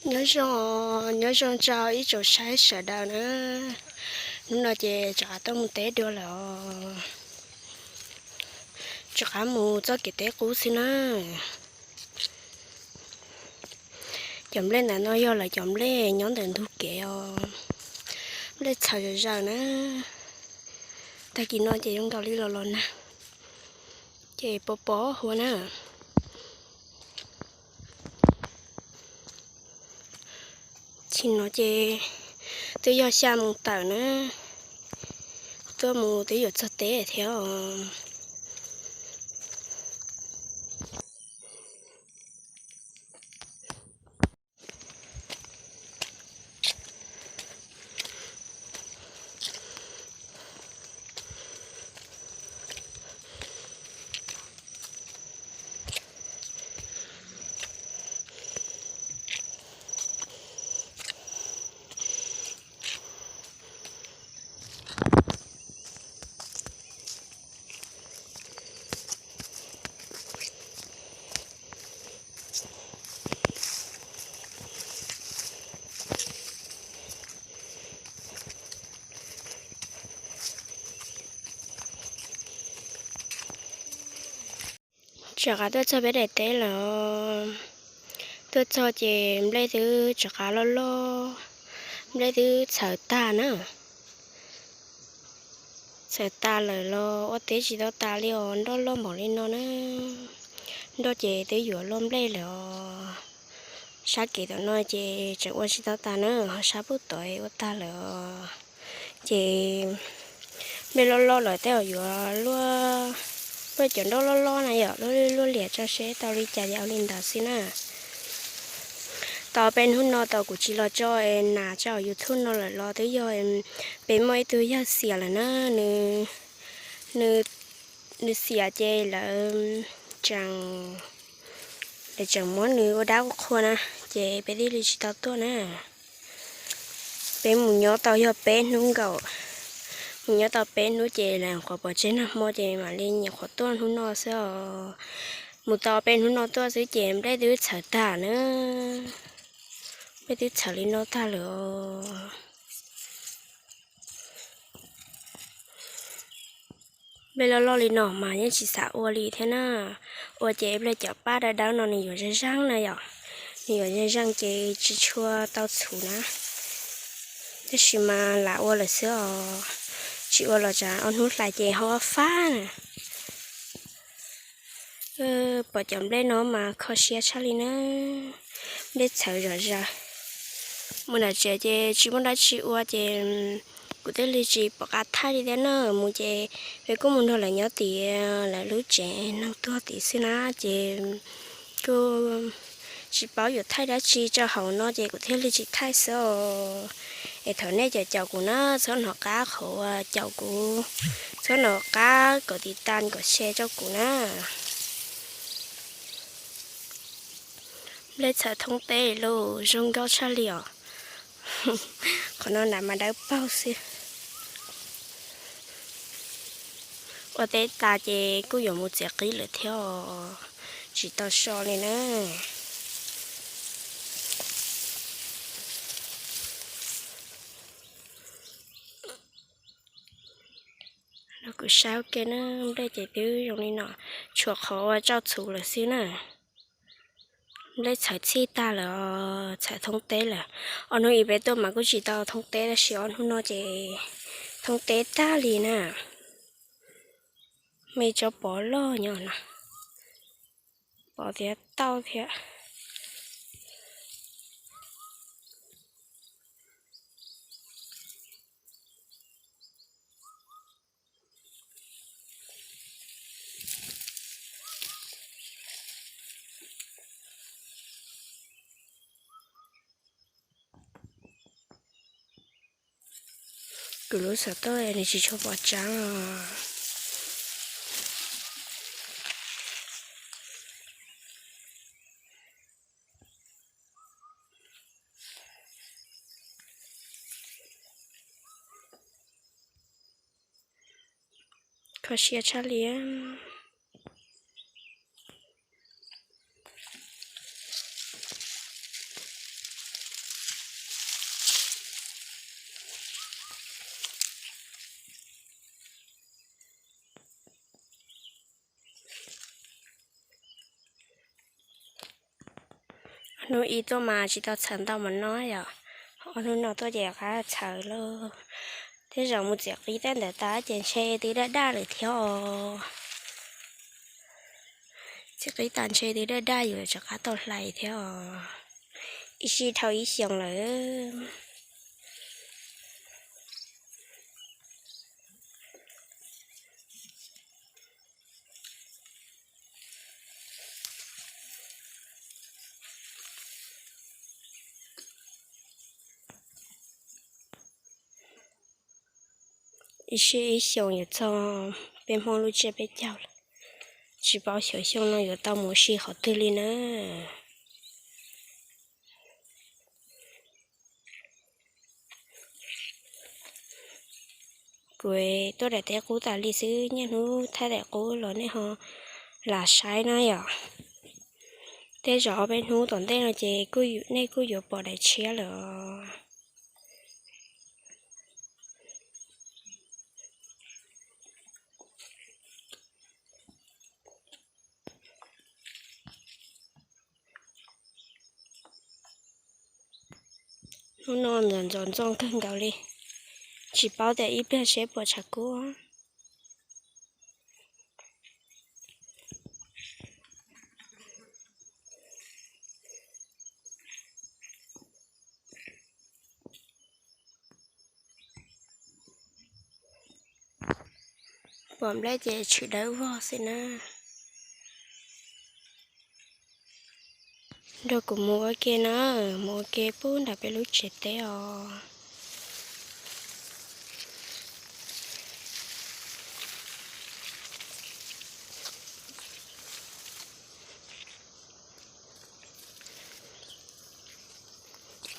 Nyob zoo, nyob zoo rau ib tsoom saib sawv daws na. Hnub no ces rov qab tuaj mus teb dua lawm os. Rov qab mus txoj kev teb qub xwb na. Cov nplej ntawm no yog lawv cov nplej nyob ntawm ntug kev os. Nplej txhawv zom zaws na. Tag kis no ces zoo nkaus li los los nag, ces pos pos huab na. Tsis no ces twb yog xya moo tawm na, tuaj mus twb yuav txog teb thiab os. Rov qab tuaj txog peb daim teb lawm. Tuaj txog ces nplej twb rov qab loj loj, nplej twb txhawv tag na. Txhawv tas lawm los ua teb tsis tau tas li os, nroj loj npaum li no na. Nroj ces twb yuav luaj nplej lawm os. Sab kev tom no ces tseem ua tsis tau tas na, ho sab pub tod ua tag lawm os. Ces nplej loj loj lawm tej zaum yuav luaj, luaj cov nroj loj loj na yom, luaj liam tso seb tau li cas ces ua li ntawd xwb na. Tau peb hnub no tau kuv tsis los tso nas tso YouTube no lawm los twb yog peb muaj ib tug yawg xiam lawm na, nws, nws xiam ces lawv tseem, lawv tseem muab nws ua dab ua qhua na, ces peb thiaj li tsis tau tuaj na. Peb mus nyob tau yog peb hnub nkaus, mus nyob tau peb hnub ces lawv qhuav pov tseg nag hmo ces mam li nyuam qhuav tuaj hnub no xwb os. Mus tau peb hnub no tuaj xwb ces nplej twb txhawv tag na, nplej twb txhawv li no tag lawm os. Nplej loj loj li no mas yeej tsis xav ua li thiab na. Ua ces nplej cov paj dawb dawb no nws yuav zeeg zeeg na yom, nws yuav zeeg zeeg ces tsis tshua tau txhuv na. Tab sis mas lam ua lawm xwb os, tsis ua los tsam ob hnub hlais ces ho fab na. Pom cov nplej no mas kho siab tshaj li na, nplej txhawv zom zaws. Mus nram tsev ces tsis muaj dab tsi ua ces kuv thiaj li tsis pom qab thaij li thiab na. Mus ces peb kuj mus nrog lawv nyob tim lawv lub tsev neeg tuag tid xwb na, ces kuj tsis paub yuav thaij dab tsi rau hauv no ces kuv thiaj li tsis thaij xwb os. Es thov nej caum caum kuv na, txhob hnov qab qhov uas caum kuv, txhob hnov qab kom tiv tas kom share rau kuv na. Nplej txhawv thoob teb lauj, zoo nkauj tshaj li os. Qhov no nram mas dawb paug xwb. Ua teb tas ces kuj yuav mus txiav qib lawm thiab os, tsis tau so li na. Kuv saib ua ke na, nplej ces twb zoo li no, tshuav qhov uas tsau txhuv lawm xwb na. Nplej txhawv txhij tag lawm, txhawv thoob teb lawm. Ob hnub ib peb tuaj mas kuj tsis tau thoob teb tab sis ob hnub no ces thoob teb tag li na. Me tsob pov loj nyob no, pov thiab tauj thiab. Kuv lub xov tooj nws tsis tshua pom tseeb. Kho siab tshaj li. Hnub ib tuaj mas tsis tau txhawv ntau mas no yom, ob hnub no tuaj ces rov qab txhawv lawm. Tej zaum mus txiav qib tej ntawd tas ces ntshe twb daj daj lawm thiab os. Txiav qib tas ntshe twb daj daj yuav rov qab tau hlais thiab os. Ib sij dhau ib xyoos lawm. Ib sij ib xyoos yuav txog peb Hmoob lub tsiab peb caug lawm. Tsis paub xyov xyoo no yuav tau mus ua si qhov twg li na. Kuv tuaj daim teb qub tas li xwb, niaj hnub thaij daim qub los nej ho lam saib na yom. Tej zaum ob peb hnub tom ntej no ces nej kuj yuav pom daim tshiab lawm os. Hnub no ntxoov ntxoo kawg nkaus li, tsis paub tias ib pliag seb puas tshav kub. Pom nplej ces tshwm dawb vog xwb na. Nrog kuv mus ua ke na, mus ua ke pub nram peb lub tsev teb os.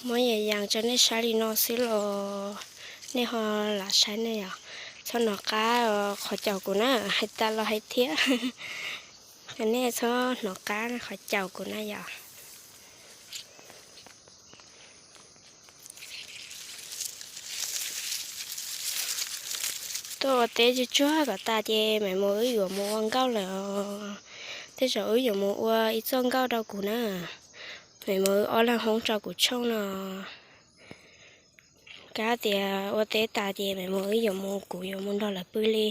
Muab yas yas rau nej saib li no xwb los nej ho lam saib ne yom. Txhob hnov qab qhov caum kuv na, hais tas los hais thiab. Nej txhob hnov qab qhov caum kuv na yom. Tuaj ua teb tsuag tsuag kom tas ces Maiv Muas wb yuav mus ua nkauj lawm os. Tej zaum wb yuav mus ua ib txoj nkauj rau kuv na. Maiv Muas wb ob leeg hoob rau kuv tshooj no. Kav tias ua teb tas ces Maiv Muas wb yuav mus, kuv yuav mus nrog lawv pw li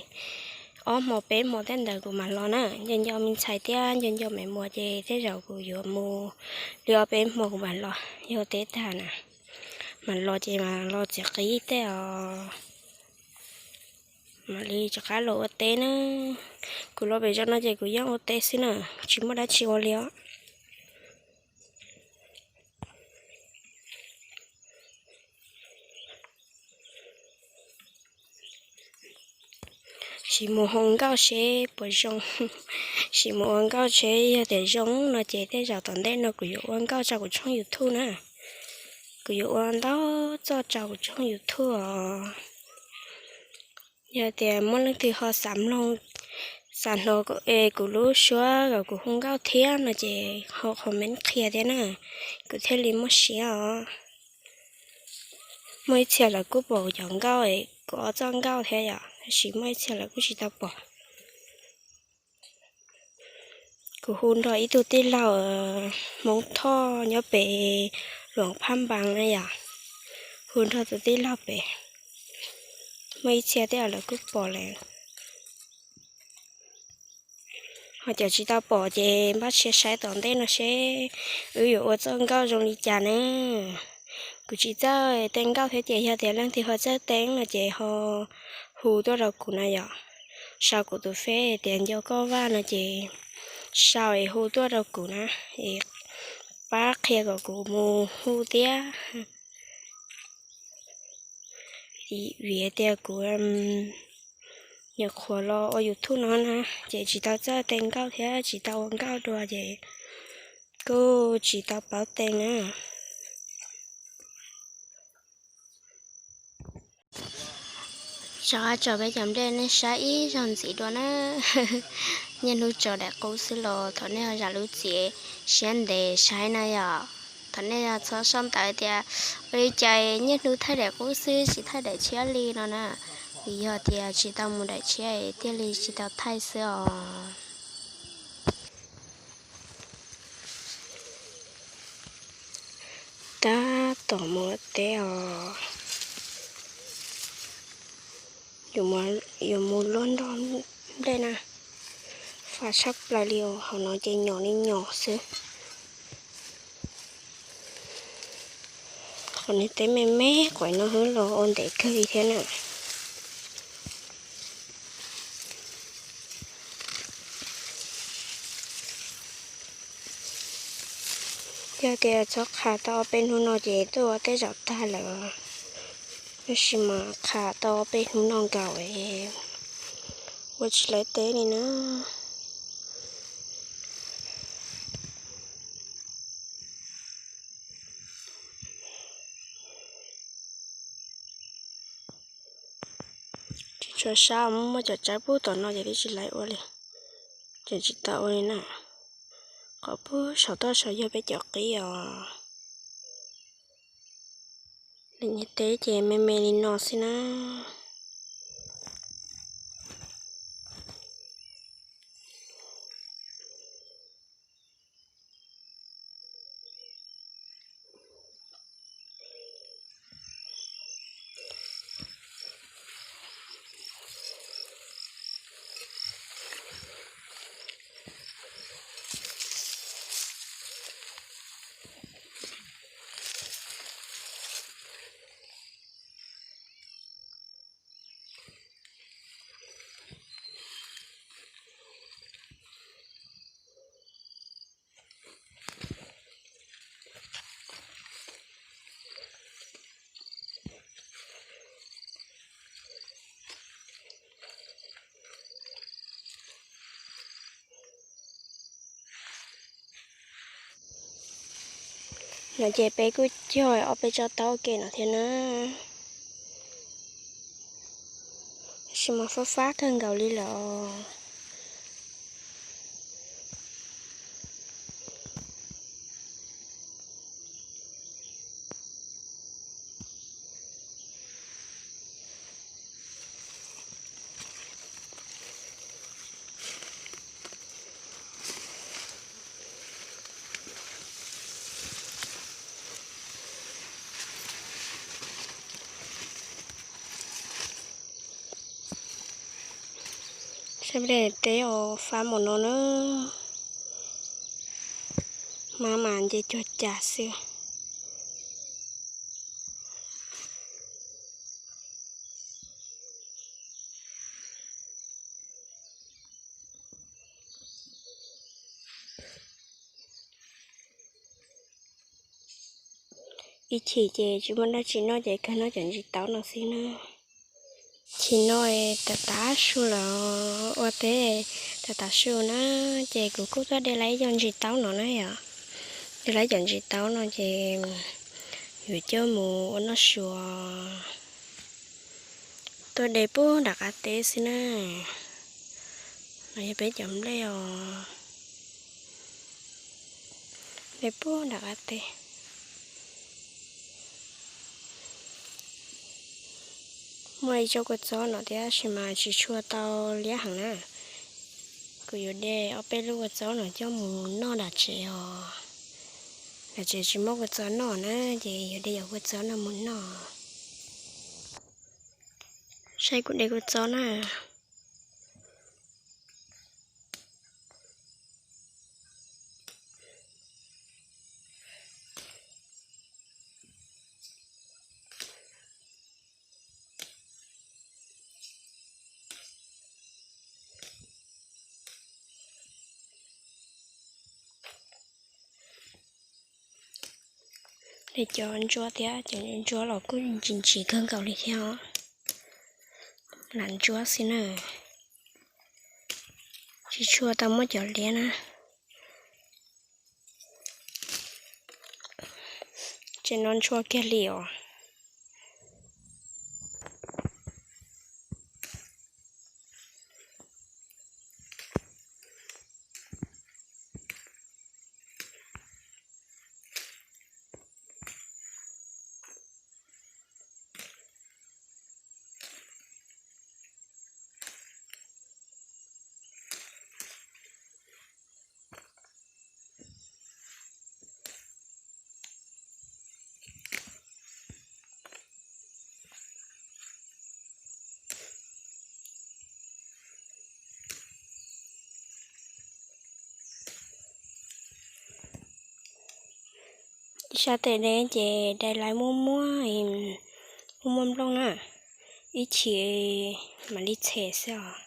ob hmo peb hmo tej ntawd kuv mam los na. Nco nco me ntxhais thiab nco nco Maiv Muas ces tej zaum kuv yuav mus li ob peb hmo kuv mam los. Yog ua teb tag na mam los ces mam los txiav qib tej os. Mam li rov qab los ua teb na. Kuv los pem zos no ces kuv yeej ua teb xwb na, tsis muaj dab tsi ua li os. Sim mus hu nkauj seb puas zoo. Sim mus ua nkauj seb yog tias zoo no ces tej zaum tom ntej no kuv yuav ua nkauj rau kuv tshooj YouTube na. Kuv yuav ua ntau txoj rau kuv tshooj YouTube os. Yog tias muaj leej twg ho xav mloog, xav hnov kuv lub suab kom kuv hu nkauj thiab no ces ho comment qhia thiab na, kuv thiaj li muaj siab os. Muaj ib txhia lawv kuj pom cov nkauj, kuv ob txoj nkauj thiab yom, tab sis muaj ib txhia lawv kuj tsis tau pom. Kuv hu nrog ib tug tij laug Hmoob Thoj nyob pem Luam Phaj Npas na yom, hu nrog tus tij laug pem, muaj ib txhia tej lawv kuj pom lawm. Ho cov tsis tau pom ces npaj siab saib tom ntej no seb wb yuav ua txoj nkauj zoo li cas na. Kuv tsis txawj tee nkauj thiab ces yog tias leej twg ho txawj tee no ces ho hu tuaj rau kuv na yom. Sau kuv tus Face tias Nco Koj Vaj no ces sau es hu tuaj rau kuv na, es pab qhia kom kuv mus hu thiab. Vim tias kuv nyuam qhuav los ua YouTube no na, ces tsis tau txawj tee nkauj thiab tsis tau ua nkauj dua ces kuj tsis tau paub tee na. Rov qab tso peb cov nplej nej saib ib zaug ntxiv dua na. Niaj hnub tso daim qub xwb los thov nej ho zam lub txim siab ntev saib na yom. Thov nej txhob soj ntawd tias ua li cas niaj hnub thaij daim qub xwb tsis thaij daim tshiab li no na. Vim yog tias tsis tau mus daim tshiab thiaj li tsis tau thaij xwb os. tom mus ua teb os. Yuav mus luaj nrog nplej na, fab tshaj plaws li os, hauv no ces nyom li nyom xwb. Qhov niag teb me me quav no xwb los ua ntev kawg li thiab na. Yog tias txhob qha tau ob peb hnub no ces tuaj ua teb zaum tag lawm, tab sis mas qha tau ob peb hnub no nkaus es ua tsis laiv teb li na. Tsis tshua sab, muaj cov tsawb pub tom no ces twb tsis laiv ua li, ces tsis tau ua li na. Qhov pub saum toj saud yog peb cov qib os. Lawv nyiag teb ces me me li no xwb na. No ces peb kuj cog ob peb tsob taub ua ke no thiab na. Tab sis mas fab fab kawg nkaus li lawm. Saib ple teb os, fab mus no na. Hmab mas nce cuag cas xwb. Ib chim ces tsis muaj dab tsi noj ces kawg noj cov ntsis taub no xwb na. Chim no tas tav su lawm, ua teb tas tav su na, ces kuv kuj tuaj de laiv ib co ntsis taub no na yom. De laiv cov ntsis taub no ces yuav coj mus ua noj su. Tuaj de pub nram qab teb xwb na. No yog peb cov nplej os. De pub nram qab teb. Muaj ib tsob kua txob no thiab tab sis mas tsis tshua tau liab heev na. Kuv yuav de ob peb lub kua txob no coj mus noj nram tsev os. Nram tsev tsis muaj kua txob noj na, ces yuav de cov kua txob no mus noj. Saib kuv de kua txob na. De cov ntsuab thiab, cov ntsuab los kuj ntsim ntsim kawg nkaus li thiab os. Lam ntsuab xwb na, tsis tshua tau muab cov liab na. Tseem no ntshua kiag li os. Sab tes deb ces dai laiv muaj muaj, muaj muaj nplooj na, ib chim mam li tshem xwb os.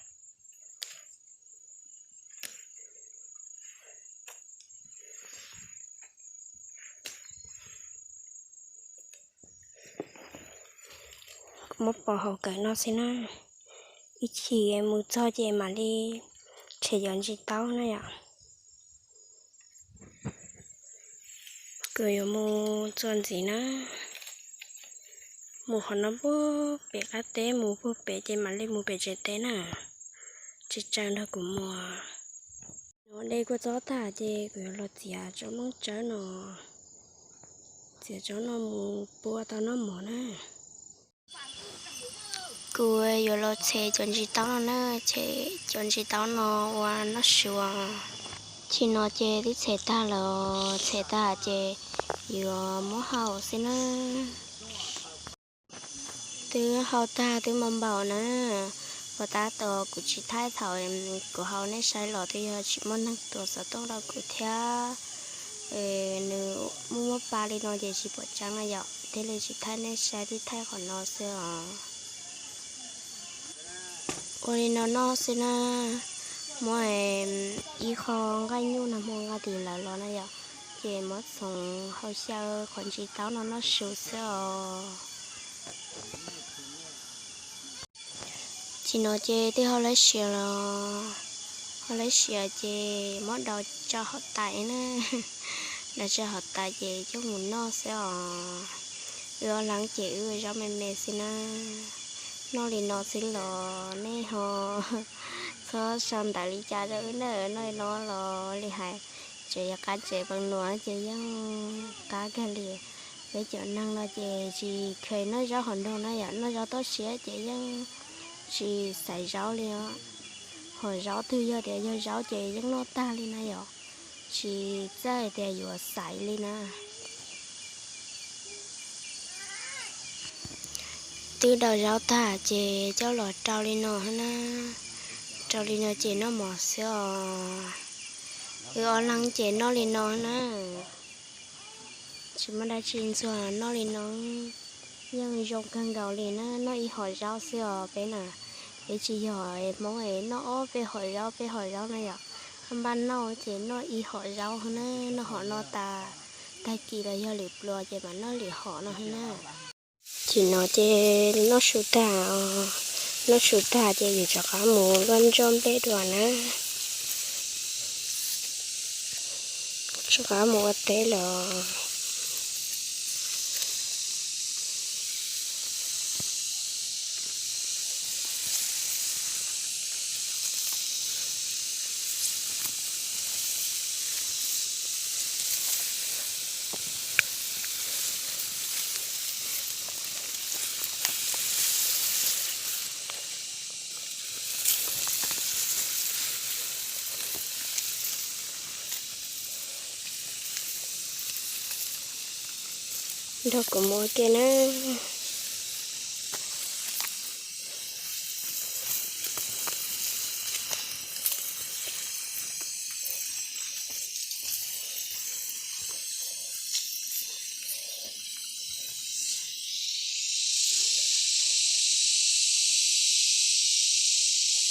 Kuv muab pov hauv kawm no xwb na, ib chim mus txog ces mam li tshem cov ntsis taub na yom. Kuv yuav mus txuas ntxiv na, mus qhov no puag pem qab teb mus puag pem ces mam li mus pem tsev teb na. Tsis tsaws nrog kuv mus. No dej kuj txob tag ces kuv yuav los txiav tsob moob tsawb no, txiav tsob no mus pua tau noj mov na. Kuv yuav los tshem cov ntsis taub no na, tshem cov ntsis taub no ua noj su. Tsis no ces twb tshem tag lawm, tshem tag ces yuav muab hau xwb na. Twb hau tag twb npau npaum na, puas tab tom kuv tsis thaij thaum kuv hau nej saib los twb yog tsis muaj neeg tuav xov tooj rau kuv thiab. Nws muaj muaj pa li no ces tsis pom tseeb na yom, thiaj li tsis thaij nej saib, tib thaij qhov no xwb os. Ua li no noj xwb na, muab ib qho nqaij nyuj nag hmo nqa tim lawv los na yom, ces muab txhoov hau xyaw qhov ntsis taub no noj su xwb os. Tsis no ces twb hau lawv siav los, hau lawv siav ces muab daus tso hauv tais na, daus tso hauv tais ces coj mus noj xwb os. Wb ob leeg ces wb ua zaub me me xwb na, noj li no xwb los nej ho txhob sau ntawv li cas rau wb na, noj li no los li hais, tseem yog qab tsev peev nuam ces yeej qab kawg li. Peb cov neeg no ces tsis kheev noj zaub hauv nroog na yom, noj zaub toj siab ces yeej tsis xaiv zaub li os. Hom zaub twg yog tias yog zaub ces yeej noj tag li na yom, tsis txawj tias yuav xaiv li na. Twb daus zaub tag ces coj los rau li no na, rau li no ces noj mov xwb os. Wb ob leeg ces noj li no na, tsis muaj dab tsi ntxuag, noj li no yeej zoo kawg nkaus li na, noj ib hom zaub xwb os peb na. Peb tsis yog Hmoob es noj ob peb hom zaub peb hom zaub na yom, npaj noj ces noj ib hom zaub na, noj hom no tas, tag kis los yog lwm pluas ces mam noj lwm hom no na. Tsis no ces noj su tag, noj su tag ces yus rov qab mus luaj nroj nplej dua na, rov qab mus ua teb lawm. Nrog kuv mus ua ke na.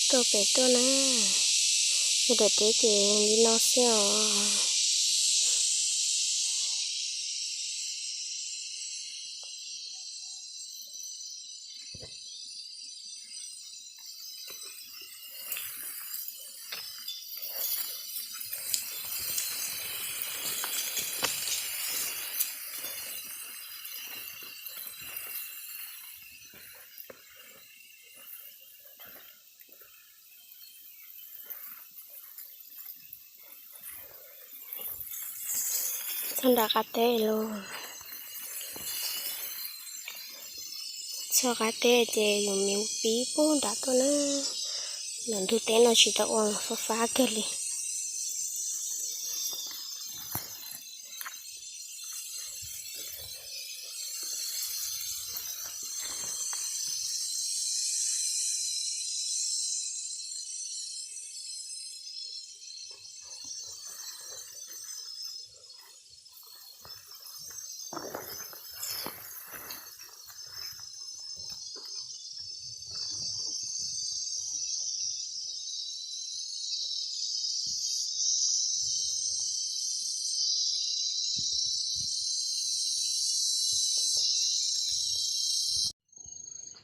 Tuaj pem tuaj na, mus daim teb ces li no xwb os. Txog nram qab teb los, txog qab teb ces yus mus pib puag nram tuaj na. Nram ntug teb no tsis tau ua, fab fab kawg li.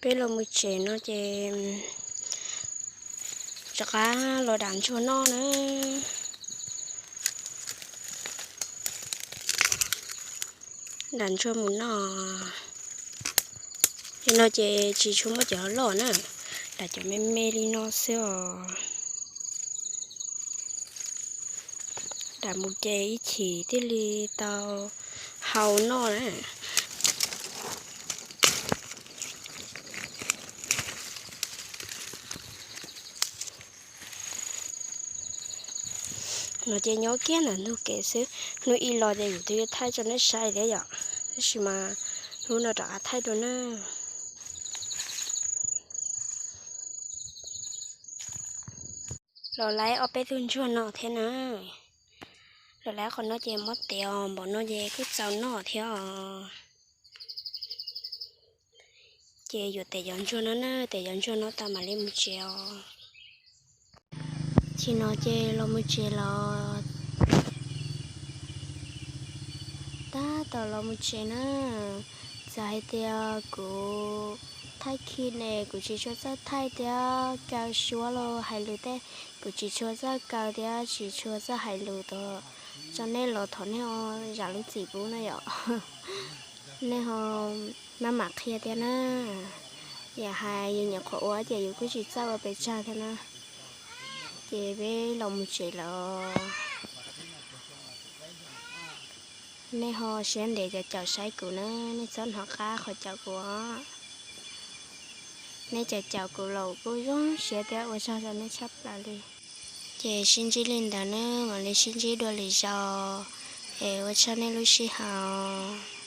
Peb los mus tsev no ces rov qab los dam ntsuag noj na. Dam ntsuag mus noj. Yog no ces tsis tshua muaj cov loj na, dam cov me me li no xwb os. Dam mus ces ib chim thiaj li tau hau noj na. No ces nyob kiag ntawm ntug kev xwb, hnub ib los ces yus twb thaij rau nej saib thiab yom, tab sis mas hnub no rov qab thaij dua na. Los laib ob peb tug ntsuag no thiab na. Los laib qhov no ces mob tes os, npaum no ces kuj txaus noj thiab os. Ces yuav tes cov ntsuag no na, tes cov ntsuag no tag mam li mus tsev os. Chim no ces los mus tsev los. Tab tom los mus tsev na. Txawm hais tias kuv thaij khi ne kuv tsis tshua txawj thaij thiab kaw suab los hais lus tej, kuv tsis tshua txawj kaw thiab tsis tshua txawj hais lus tod rau nej los thov nej ho zam lub txim pub na yom. Nej ho maj mam qhia thiab na. Yam hais yus nyuam qhuav ua ces yus kuj tsis txawj ua pes tsawg thiab na. Ces peb los mus tsev lawm. Nej ho siab ntev caum caum saib kuv na, nej txhob hnov qab qhov caum kuv os. Nej caum caum kuv los kuj zoo siab thiab ua tsaug rau nej tshaj plaws li. Ces sib ntsib li ntawd na, mam li sib ntsib dua lwm zaus, es ua tsaug nej lub sij hawm.